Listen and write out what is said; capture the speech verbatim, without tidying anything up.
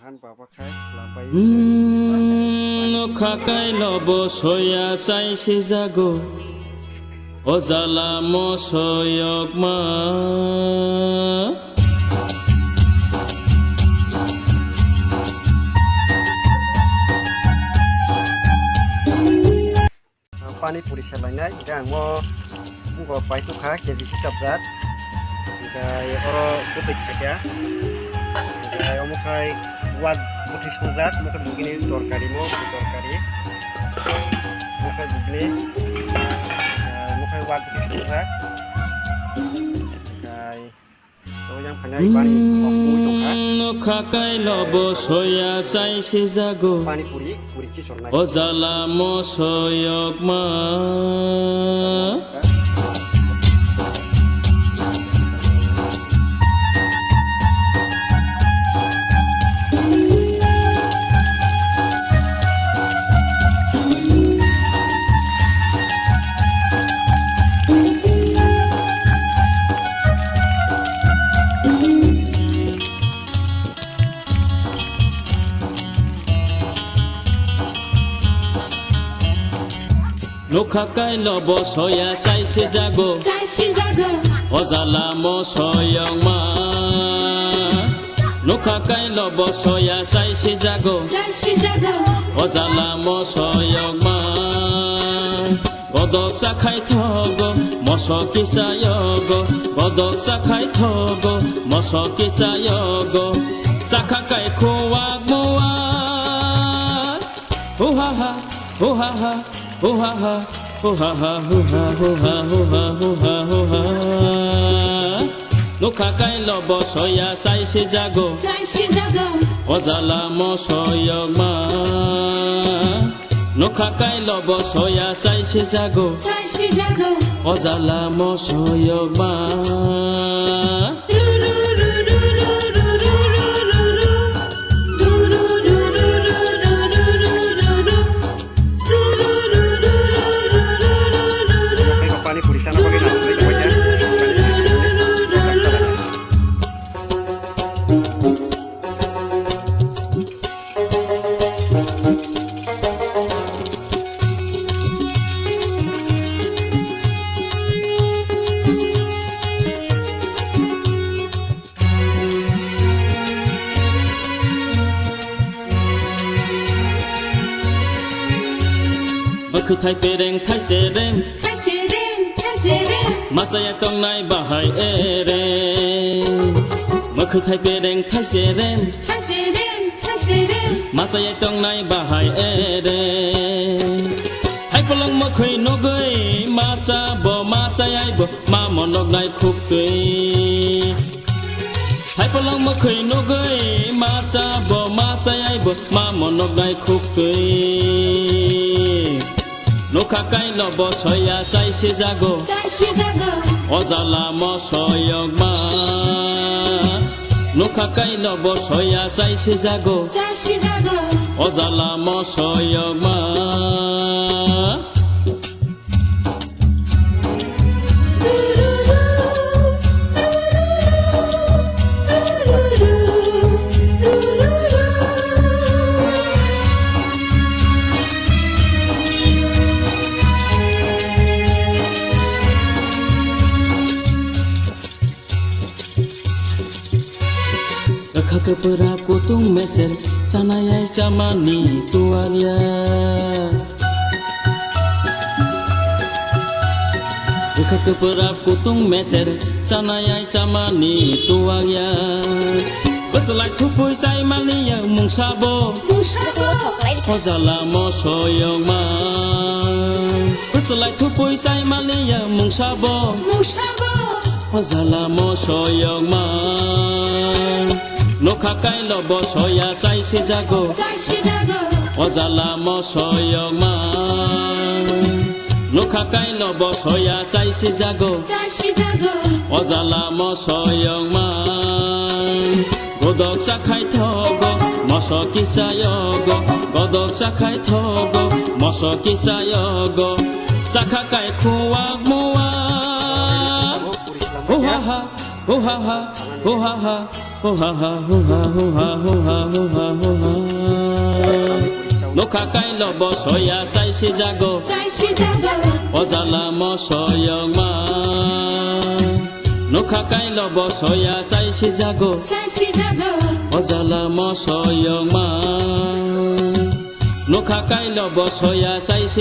Ang baba khai lambai. Hmm, nokha kailo bo soya chai si jago. O jala mosoyokma. Pani puri selainai, hingke ang mo wngkha paitokha K G hisab jak. Hingke oro bwtwi khaikha. Hingke omo khai wak bwtwi songjak, omo khe bugini torkari mo, bugini torkari. Omo khe bugini, eh, omo khe wak bwtwi songjak. Hingke Nokha kailo bo soya chai si jago. O jala mosoyokma. Nokha kailo bo soya chai si jago. Chai si jago. O jala mosoyokma. Nokha kailo bo soya chai si jago. Chai si jago. O jala mosoyokma. Godok chakhai thogo, moso kichayogo. Godok chakhai thogo, moso kichayogo. Chakha kai khuwak muwak. Hu ha ha, hu ha ha, hu ha ha, hu ha ha, hu ha, hu ha, hu ha, hu ha, hu ha. Nokha kailo bo soya chai si jago. Chai si jago. O jala mosoyokma. Nokha kailo bo soya chai si jago. Chai si jago. O jala mosoyokma. Mwkhwthai pereng thai sereng. Thai sereng, thai sereng. Machaya tongnai bahai ereng. Mwkhwthai pereng thai sereng. Thai sereng, thai sereng. Machaya tongnai bahai ereng. Hai polong mwkhwi nugwi macha bo machayai bo ma monok nai khuktwi. Hai polong mwkhwi nugwi macha bo machayai bo ma monok nai khuktwi. Nokha kailo bo soya chai si jago. Chai si jago. O jala mosoyokma. Nokha kailo bo soya chai si jago. Chai si jago. O jala mosoyokma. Bwkha kwpwra kutung meser, chanayai chamani tuwakya. Bwkha kwpwra kutung meser, chanayai chamani tuwakya. Bwchlai thupui chaimani ya mungsabo. Mungsabo. O jala mosoyokma. Bwchlai thupui chaimani ya mungsabo. Mungsabo. O jala mosoyokma. Nokha kailo bo soya chai si jago. Chai si jago. O jala mosoyokma. Nokha kailo bo soya chai si jago. Chai si jago. O jala mosoyokma. Godok chakhai thogo, moso kichayogo. Godok chakhai thogo, moso kichayogo. Chakha kai khuwak muwak. Hu ha ha, hu ha ha, hu ha ha. Huha ha, huha, huha, huha, huha, huha. Nokha kailo bo soya sai si jago. Sai si jago. O jala mo soyong ma. Nokha kailo bo soya sai si jago. Sai si jago. O jala mo soyong ma. Nokha kailo bo soya sai si